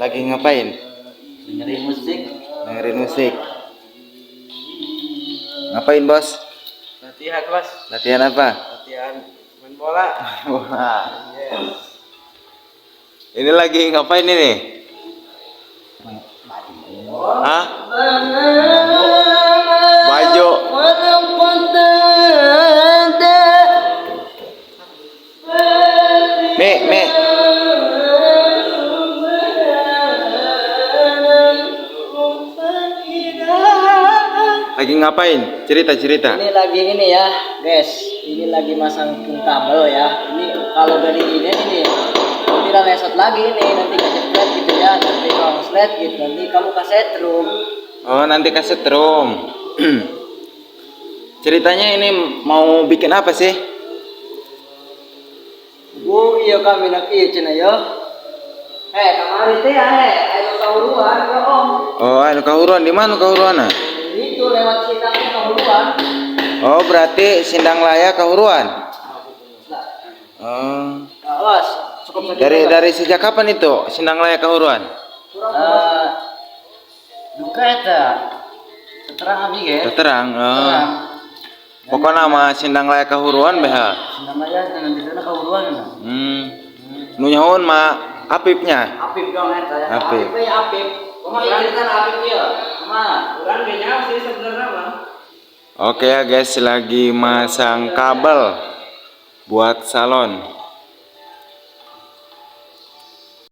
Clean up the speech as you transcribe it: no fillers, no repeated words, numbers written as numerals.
Lagi ngapain? Dengerin musik. Dengerin musik. Ngapain, Bos? Latihan, Bos. Latihan apa? Latihan main bola. Wah. Yes. Ini lagi ngapain ini? Hah? Baju. Mi, Mi. Lagi ngapain? Cerita, cerita. Ini lagi ini ya, guys. Ini lagi masang kabel ya. Ini kalau dari ini tidak lesot lagi ini, nanti kejepret gitu ya, nanti konslet gitu, nanti kamu kasetrum. Oh, nanti kasetrum. Ceritanya ini mau bikin apa sih? Bu, iya kami nak iya cina yo. Kamari teh ya, ayo kahuruan, yo om. Oh, anu kahuruan di mana kahuruan? Itu lewat sindangnya kahuruan. Oh, berarti Sindang Laya kahuruan. Oh. Awas, cukup segitu. Dari sejak kapan itu Sindang Laya kahuruan? Duka eta. Terang abi ge. Terang. Oh. Pokoknya nama Sindang Laya kahuruan beha. Sindang Laya dengan di sana kahuruan. Nu nyahoan mah Apipnya. Apip dong eta ya. Apip. Apip ya Apip. Kumaha ieu cerita Apip ieu? Kumaha? Kurang kayaknya sih sebenarnya mah. Oke ya guys, lagi masang kabel buat salon.